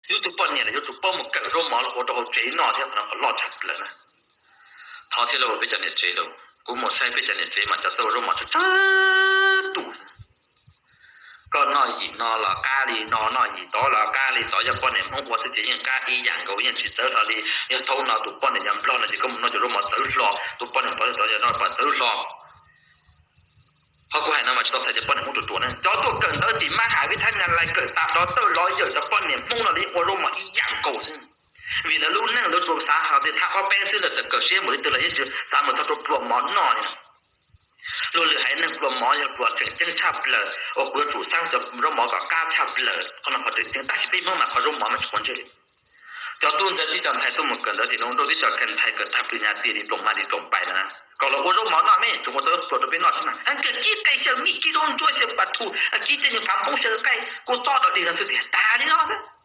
Yus tus poj niam los yuav tsum paub mus kawm zaub mov ua rau hauv tsev noj thiab, qhov no qhov loj tshaj plaws na. Thov thiab lauj peb cov niam tsev lauj, kuv mus saib peb cov niam tsev mas cov txawb ua zaub mov tsawg tsawg tus. Koj noj yim no los qab li no, noj yim tod los qab li tod, yog poj niam Hmoob ua xwb ces yeej qab ib yam nkaus, yeej tsis txawv hlo li. Yog thaum no tus poj niam yog Nplog no ces koj mus noj cov zaub mov txawv hlo, tus poj niam tod tod yog no pom txawv hlo. Qhov kuv hais no mas tsis tau txhais cov poj niam Hmoob ruam ruam ne. Cov tuaj kawm ntawv tim mab has vib thab nyas lais kawm tas rov tawm los yawm cov poj niam Hmoob no los yeej ua zaub mov ib yam nkaus xwb. Vim lawv lub neej lawv tsuas xav hais tias thaj qhob peeb xwb, lawv txawm kawm siab mus li twg los yeej tsis xav mus txog rau pluas mov noj li. Luag lwm haiv neeg pluas mov yog pluas tseem ceeb tshaj plaws uas kuv yuav tsum xav cov zaub mov kom qab tshaj plaws, qhov no qhov tseem ceeb, tab sis peb Hmoob mas qhov zaub mov mas tsis quav ntsej li. Cov tub ntxhais tib co ntxhais tuaj mus kawm ntawv tim no, nrau tib co ntxhais kawm tag pw nyas tias li ploom mas li ploom pais no na, kom los ua zaub mov noj me, tsuas ua tau pluas rau peb noj xwb mas, kawm kib qe xyaw mij kib dub ntsuab xyaw pas thu kib tej nyuag phav npoob xyaw qaij kua txob dog dig no xwb tiag, tas li no xwb.